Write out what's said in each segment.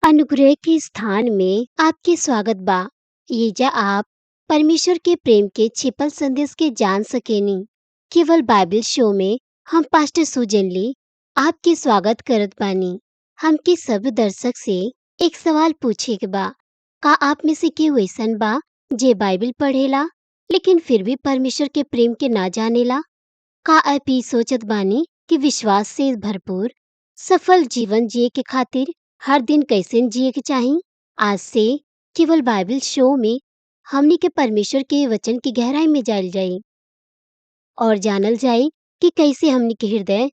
अनुग्रह के स्थान में आपके स्वागत बा। एइजा आप परमेश्वर के प्रेम के छिपल संदेश के जान सकेनी। केवल बाइबल शो में हम पास्टर सुजनली आपके स्वागत करत बानी। हमके सब दर्शक से एक सवाल पूछे के बा, का आप में से केहू अइसन बा जे बाइबल पढ़ेला लेकिन फिर भी परमेश्वर के प्रेम के ना जानेला? का आप ई सोचत बानी कि विश्वास से भरपूर सफल जीवन जिए के खातिर हर दिन कैसन जिए के चाही? आज से केवल बाइबल शो में हमनी के परमेश्वर के वचन की गहराई में जाइल जाई और जानल जाई कि कैसे हमनी के हृदय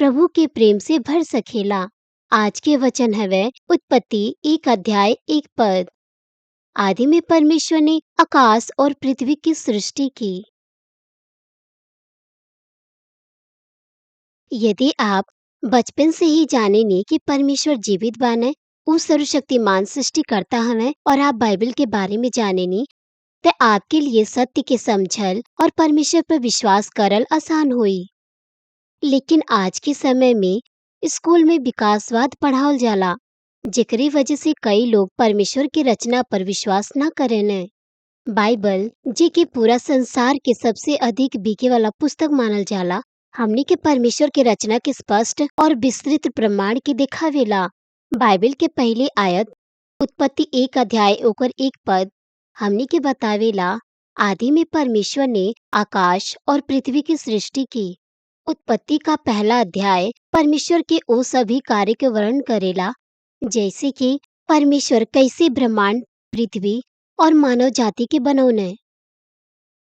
प्रभु के प्रेम से भर सकेला। आज के वचन हवे उत्पत्ति 1 अध्याय 1 पद। आदि में परमेश्वर ने आकाश और पृथ्वी की सृष्टि की। यदि आप बचपन से ही जाने नी कि परमेश्वर जीवित बाने, ऊ सर्वशक्तिमान सृष्टिकर्ता हवे और आप बाइबल के बारे में जाने नी, ते आपके लिए सत्य के समझल और परमेश्वर पर विश्वास करल आसान होई। लेकिन आज के समय में स्कूल में विकासवाद पढ़ावल जाला, जेकरे वजह से कई लोग परमेश्वर की रचना पर विश्वास ना करेने। बाइबल जे के पूरा संसार के सबसे अधिक बिके वाला पुस्तक मानल जाला, हमनी के परमेश्वर के रचना के स्पष्ट और विस्तृत प्रमाण के देखावेला। बाइबल के पहले आयत उत्पत्ति 1 अध्याय ओकर 1 पद हमनी के बतावेला, आदि में परमेश्वर ने आकाश और पृथ्वी की सृष्टि की। उत्पत्ति का पहला अध्याय परमेश्वर के ओ सभी कार्य के वर्णन करेला, जैसे कि परमेश्वर कैसे ब्रह्मांड, पृथ्वी और मानव जाति के बनौने।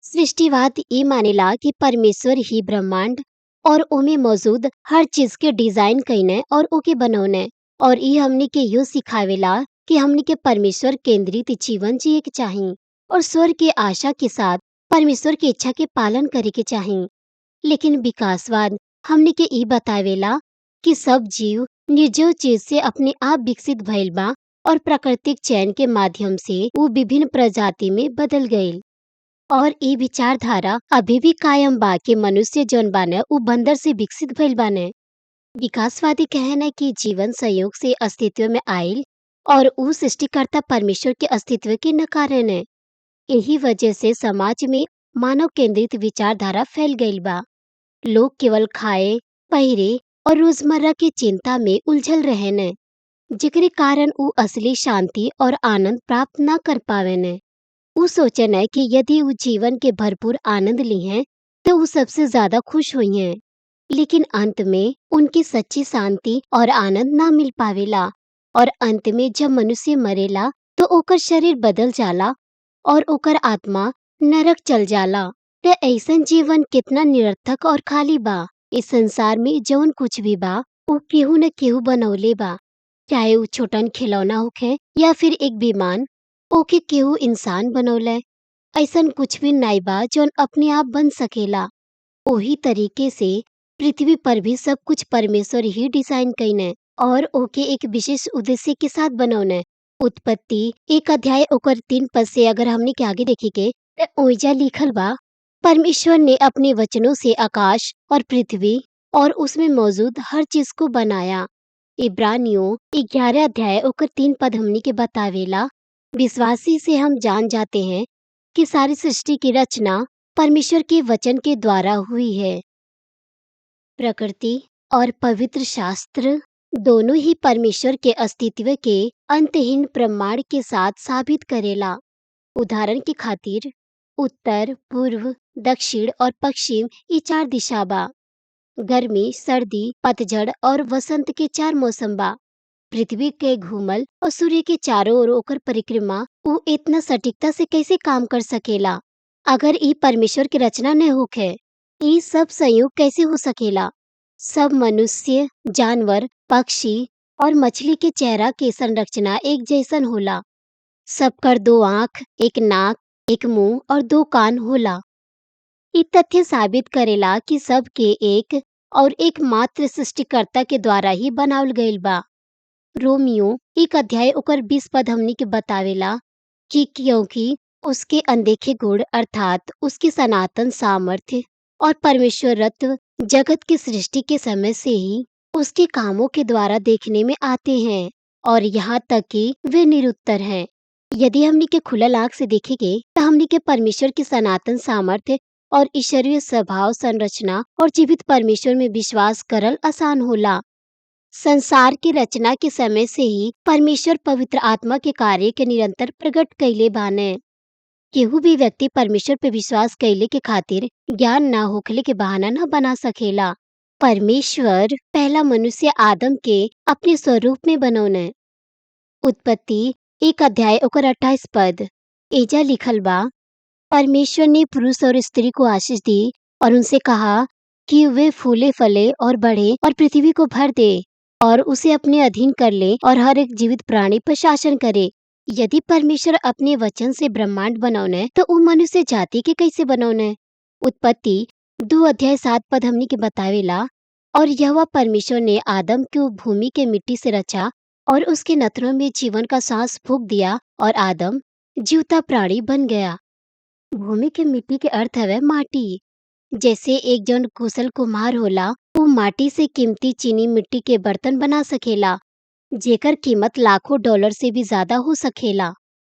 सृष्टिवाद ये मानेला कि परमेश्वर ही ब्रह्मांड और ओमे मौजूद हर चीज के डिजाइन कईने और ओके बनौने, और ई हमनी के यो सिखावेला कि हमनी के परमेश्वर केंद्रित जीवन जिए के चाही और स्वर्ग के आशा के साथ परमेश्वर की इच्छा के पालन करे के चाही। लेकिन विकासवाद हमनी के ई बतावेला कि सब जीव निर्जीव चीज से अपने आप विकसित भइल बा और प्राकृतिक चयन के माध्यम से ऊ विभिन्न प्रजाति में बदल गईल। और ई विचारधारा अभी भी कायम बा कि मनुष्य जौन बाने ऊ बंदर से विकसित भइल बाने। विकासवादी कहना कि जीवन संयोग से अस्तित्व में आयल और ऊ सृष्टिकर्ता परमेश्वर के अस्तित्व के नकारेने। यही वजह से समाज में मानव केंद्रित विचारधारा फैल गईल बा। लोग केवल खाए, पहिरे और रोजमर्रा की चिंता में उलझल रहेने, जेकरे कारण ऊ असली शांति और आनंद प्राप्त न कर पावेने। ऊ सोचन है कि यदि ऊ जीवन के भरपूर आनंद ली हैं तो ऊ सबसे ज्यादा खुश हुई हैं, लेकिन अंत में उनकी सच्ची शांति और आनंद ना मिल पावेला। और अंत में जब मनुष्य मरेला तो ओकर शरीर बदल जाला और ओकर आत्मा नरक चल जाला। ते ऐसन जीवन कितना निरर्थक और खाली बा। इस संसार में जौन कुछ भी बा ऊ केहू न केहू बनौले बा, चाहे ऊ छोटन खिलौना होखे या फिर एक विमान, ओके केहू इंसान बनौले। ऐसन कुछ भी नाई बा जौन अपने आप बन सकेला। ओही तरीके से पृथ्वी पर भी सब कुछ परमेश्वर ही डिजाइन कईने और ओके एक विशेष उद्देश्य के साथ बनौने। उत्पत्ति 1 अध्याय ओकर 3 पद से अगर हमने के आगे देखे के त ओइजा लिखल बा, परमेश्वर ने अपने वचनों से आकाश और पृथ्वी और उसमें मौजूद हर चीज को बनाया। इब्रानियों 11 अध्याय ओकर 3 पद हमनी के बतावेला, विश्वासी से हम जान जाते हैं कि सारी सृष्टि की रचना परमेश्वर के वचन के द्वारा हुई है। प्रकृति और पवित्र शास्त्र दोनों ही परमेश्वर के अस्तित्व के अंतहीन प्रमाण के साथ साबित करेला। उदाहरण के खातिर उत्तर, पूर्व, दक्षिण और पश्चिम ये 4 दिशा बा। गर्मी, सर्दी, पतझड़ और वसंत के 4 मौसम बा। पृथ्वी के घूमल और सूर्य के चारों ओर ओकर परिक्रमा ऊ इतना सटीकता से कैसे काम कर सकेला अगर ई परमेश्वर की रचना न होखे? ई सब संयोग कैसे हो सकेला? सब मनुष्य, जानवर, पक्षी और मछली के चेहरा के संरचना एक जैसन होला। सबकर 2 आँख, 1 नाक, 1 मुंह और 2 कान होला। ई तथ्य साबित करेला कि सब के एक और एकमात्र सृष्टिकर्ता के द्वारा ही बनावल गईल बा। रोमियो 1 अध्याय ओकर 20 पद हमनी के बतावेला कि क्योंकि उसके अनदेखे गुण अर्थात उसके सनातन सामर्थ्य और परमेश्वरत्व जगत की सृष्टि के समय से ही उसके कामों के द्वारा देखने में आते हैं और यहाँ तक कि वे निरुत्तर हैं। यदि हमनी के खुलल आँख से देखेके त हमनी के परमेश्वर के सनातन सामर्थ्य और ईश्वरीय स्वभाव, संरचना और जीवित परमेश्वर में विश्वास करल आसान होला। संसार की रचना के समय से ही परमेश्वर पवित्र आत्मा के कार्य के निरंतर प्रकट कइले बाने। केहू भी व्यक्ति परमेश्वर पे विश्वास कइले के खातिर ज्ञान ना होखले के बहाना न बना सकेला। परमेश्वर पहला मनुष्य आदम के अपने स्वरूप में बनौने। उत्पत्ति 1 अध्याय ओकर 28 पद एजा लिखल बा, परमेश्वर ने पुरुष और स्त्री को आशीष दी और उनसे कहा कि वे फूले फले और बढ़े और पृथ्वी को भर दे और उसे अपने अधीन कर ले और हर एक जीवित प्राणी पर शासन करे। यदि परमेश्वर अपने वचन से ब्रह्मांड बनौने तो उ मनुष्य जाति के कैसे बनौने? उत्पत्ति 2 अध्याय 7 पद हमनी के बतावेला, और यहोवा परमेश्वर ने आदम को भूमि के मिट्टी से रचा और उसके नथनों में जीवन का सांस फूंक दिया और आदम जीवता प्राणी बन गया। भूमि के मिट्टी के अर्थ हवे माटी। जैसे एक जन कुशल कुम्हार होला, उ माटी से कीमती चीनी मिट्टी के बर्तन बना सकेला, जेकर कीमत लाखों डॉलर से भी ज्यादा हो सकेला।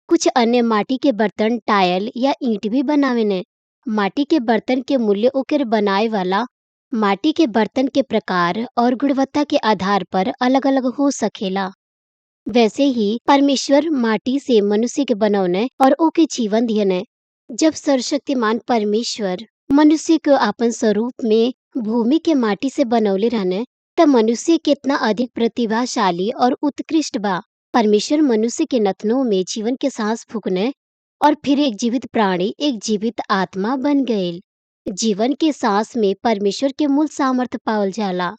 कुछ अन्य माटी के बर्तन टायल या ईंट भी बनावेने। माटी के बर्तन के मूल्य ओकर बनाए वाला माटी के बर्तन के प्रकार और गुणवत्ता के आधार पर अलग अलग हो सकेला। वैसे ही परमेश्वर माटी से मनुष्य के बनौने और ओके जीवन दियने। जब सर्वशक्तिमान परमेश्वर मनुष्य को अपन स्वरूप में भूमि के माटी से बनौले रहने, तब मनुष्य कितना अधिक प्रतिभाशाली और उत्कृष्ट बा। परमेश्वर मनुष्य के नथनों में जीवन के सांस फूकने और फिर एक जीवित प्राणी, एक जीवित आत्मा बन गए। जीवन के सांस में परमेश्वर के मूल सामर्थ्य पावल जाला।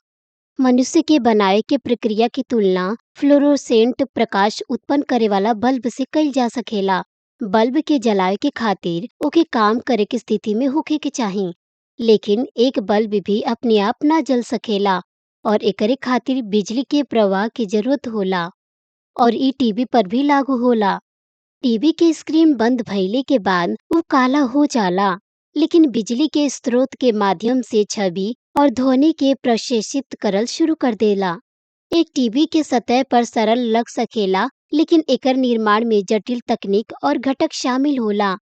मनुष्य के बनाए के प्रक्रिया की तुलना फ्लोरोसेंट प्रकाश उत्पन्न करे वाला बल्ब से कइल जा सकेला। बल्ब के जलाए के खातिर ओके काम करे के स्थिति में होखे के चाही, लेकिन एक बल्ब भी अपने आप ना जल सकेला और एकरे खातिर बिजली के प्रवाह की जरूरत होला और ई टीवी पर भी लागू होला। टीवी के स्क्रीन बंद भइले के बाद उ काला हो जाला, लेकिन बिजली के स्रोत के माध्यम से छवि और ध्वनि के प्रशेषित करल शुरू कर देला। एक टीवी के सतह पर सरल लग सकेला, लेकिन एकर निर्माण में जटिल तकनीक और घटक शामिल होला।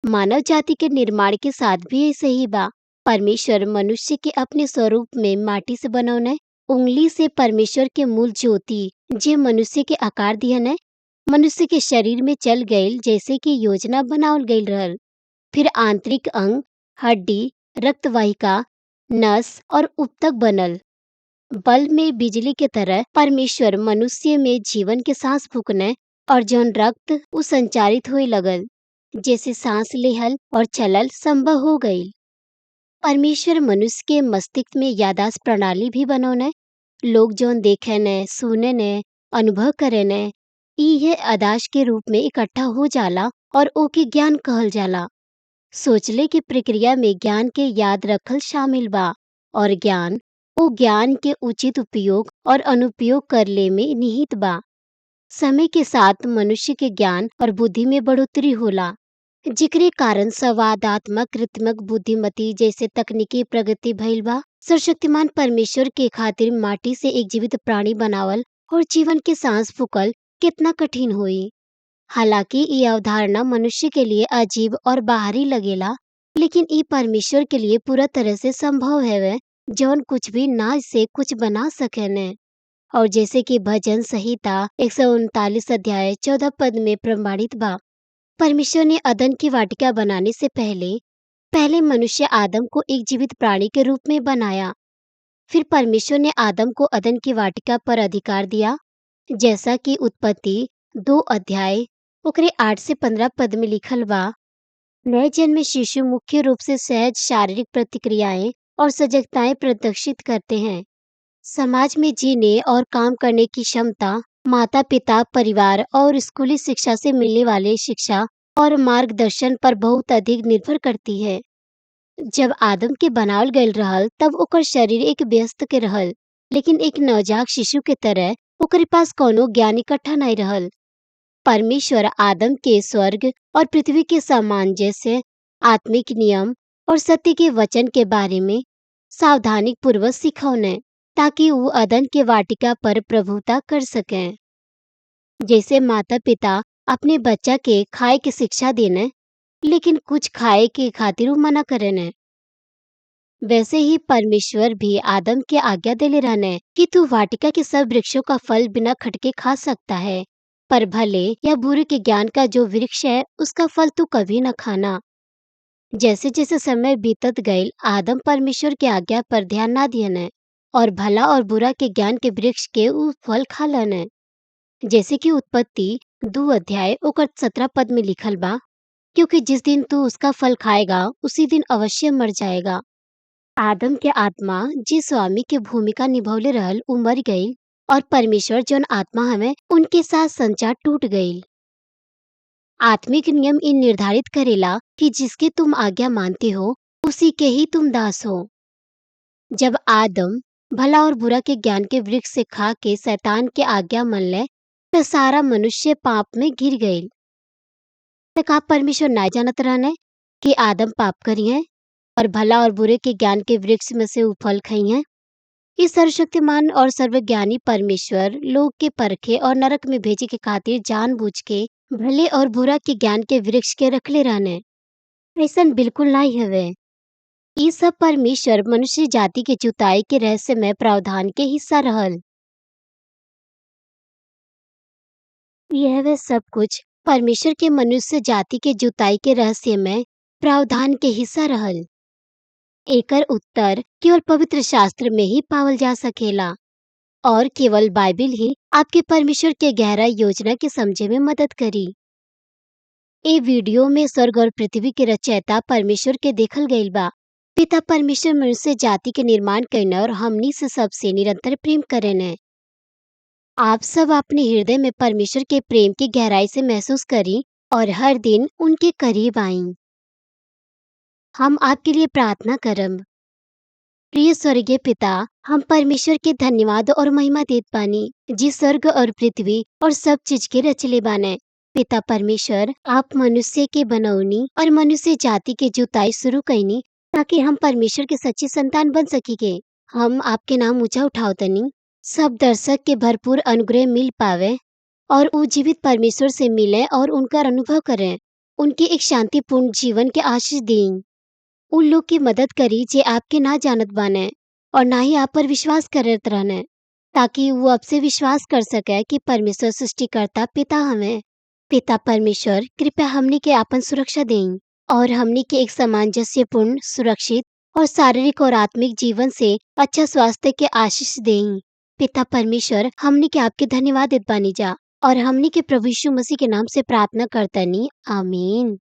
मानव जाति के निर्माण के साथ भी ऐसे ही बा। परमेश्वर मनुष्य के अपने स्वरूप में माटी से बनौने, उंगली से परमेश्वर के मूल ज्योति जे मनुष्य के आकार दिहने, मनुष्य के शरीर में चल गईल जैसे कि योजना बनावल गईल रहल। फिर आंतरिक अंग, हड्डी, रक्तवाहिका, नस और ऊतक बनल। बल्ब में बिजली के तरह परमेश्वर मनुष्य में जीवन के सांस फूकने और जौन रक्त उ संचारित होए लगल, जैसे सांस लेहल और चलल संभव हो गईल। परमेश्वर मनुष्य के मस्तिष्क में याददाश्त प्रणाली भी बनौने। लोग जौन देखे ने, सुने ने, अनुभव करे ने, ई याददाश्त के रूप में इकट्ठा हो जाला और ओके ज्ञान कहल जाला। सोचले की प्रक्रिया में ज्ञान के याद रखल शामिल बा और ज्ञान ओ ज्ञान के उचित उपयोग और अनुपयोग करले में निहित बा। समय के साथ मनुष्य के ज्ञान और बुद्धि में बढ़ोतरी होला, जिकरे कारण संवादात्मक कृत्रिम बुद्धिमती जैसे तकनीकी प्रगति भइल बा। सर्वशक्तिमान परमेश्वर के खातिर माटी से एक जीवित प्राणी बनावल और जीवन के सांस फूकल कितना कठिन होई। हालांकि ये अवधारणा मनुष्य के लिए अजीब और बाहरी लगेला, लेकिन ये परमेश्वर के लिए पूरा तरह से संभव है, जौन कुछ भी ना से कुछ बना सकेने। और जैसे कि भजन संहिता 139 अध्याय 14 पद में प्रमाणित बा, परमेश्वर ने अदन की वाटिका बनाने से पहले पहले मनुष्य आदम को एक जीवित प्राणी के रूप में बनाया। फिर परमेश्वर ने आदम को अदन की वाटिका पर अधिकार दिया, जैसा कि उत्पत्ति 2 अध्याय ओकरे 8 से 15 पद में लिखल बा। नए जन्मे शिशु मुख्य रूप से सहज शारीरिक प्रतिक्रियाएं और सजगताएं प्रदर्शित करते हैं। समाज में जीने और काम करने की क्षमता माता पिता, परिवार और स्कूली शिक्षा से मिलने वाले शिक्षा और मार्गदर्शन पर बहुत अधिक निर्भर करती है। जब आदम के बनावल गयल रहल तब ओकर शरीर एक व्यस्त के रहल, लेकिन एक नवजात शिशु के तरह ओकरे पास कोनो ज्ञान इकट्ठा नहीं रहल। परमेश्वर आदम के स्वर्ग और पृथ्वी के सामंजस्य, आत्मिक नियम और सत्य के वचन के बारे में सावधानी पूर्वक सिखौने, ताकि वो अदन के वाटिका पर प्रभुता कर सकें। जैसे माता पिता अपने बच्चा के खाए के शिक्षा देने, लेकिन कुछ खाए के खातिर उ मना करेने, वैसे ही परमेश्वर भी आदम के आज्ञा देले रहने कि तू वाटिका के सब वृक्षों का फल बिना खटके खा सकता है, पर भले या बुरे के ज्ञान का जो वृक्ष है उसका फल तू कभी न खाना। जैसे जैसे समय बीतत गईल, आदम परमेश्वर के आज्ञा पर ध्यान ना दियने और भला और बुरा के ज्ञान के वृक्ष के उ फल खा लने। जैसे कि उत्पत्ति 2 अध्याय ओकर 17 पद में लिखल बा, क्योंकि जिस दिन तू उसका फल खाएगा उसी दिन अवश्य मर जाएगा। आदम के आत्मा जे स्वामी के भूमिका निभौले रहल उ मर गईल और परमेश्वर जौन आत्मा हमें उनके साथ संचार टूट गईल। आत्मिक नियम इन निर्धारित करेला कि जिसके तुम आज्ञा मानते हो उसी के ही तुम दास हो। जब आदम भला और बुरा के ज्ञान के वृक्ष से खा के शैतान के आज्ञा मान ले तो सारा मनुष्य पाप में गिर गईल। त का परमेश्वर ना जानत रहने कि आदम पाप करी है और भला और बुरे के ज्ञान के वृक्ष में से उ फल खाई है? इस सर्वशक्तिमान और सर्वज्ञानी परमेश्वर लोग के परखे और नरक में भेजे के खातिर जानबूझ के भले और बुरा के ज्ञान के वृक्ष के रखले रहने? ऐसन बिल्कुल नहीं हवे। ये सब परमेश्वर मनुष्य जाति के जुताई के रहस्यमय प्रावधान के हिस्सा रहल। यह वे सब कुछ परमेश्वर के मनुष्य जाति के जुताई के रहस्यमय प्रावधान के हिस्सा रहल। एकर उत्तर केवल पवित्र शास्त्र में ही पावल जा सकेला और केवल बाइबिल ही आपके परमेश्वर के गहरा योजना के समझे में मदद करी। ए वीडियो में स्वर्ग और पृथ्वी के रचयिता परमेश्वर के देखल गईल बा। पिता परमेश्वर मनुष्य जाति के निर्माण करने और हमनी से सबसे निरंतर प्रेम करेने। आप सब अपने हृदय में परमेश्वर के प्रेम की गहराई से महसूस करी और हर दिन उनके करीब आईं। हम आपके लिए प्रार्थना करम। प्रिय स्वर्गीय पिता, हम परमेश्वर के धन्यवाद और महिमा देत बानी जी स्वर्ग और पृथ्वी और सब चीज के रचले बाने। पिता परमेश्वर, आप मनुष्य के बनौनी और मनुष्य जाति के जुताई शुरू कैनी ताकि हम परमेश्वर के सच्ची संतान बन सकीगे। हम आपके नाम ऊंचा उठाओ तनी, सब दर्शक के भरपूर अनुग्रह मिल पावे और वो जीवित परमेश्वर से मिले और उनका अनुभव करें। उनके एक शांतिपूर्ण जीवन के आशीष दें। उन लोग की मदद करी जे आपके ना जानत बाने और ना ही आप पर विश्वास करत रहने, ताकि वो आपसे विश्वास कर सके कि परमेश्वर सृष्टिकर्ता पिता हमें। पिता परमेश्वर, कृपया हमने के आपन सुरक्षा दें और हमने के एक सामंजस्यपूर्ण, सुरक्षित और शारीरिक और आत्मिक जीवन से अच्छा स्वास्थ्य के आशीष दें। पिता परमेश्वर, हमने के आपके धन्यवाद देत बानी जा और हमने के प्रभु यीशु मसीह के नाम से प्रार्थना करतनी। आमीन।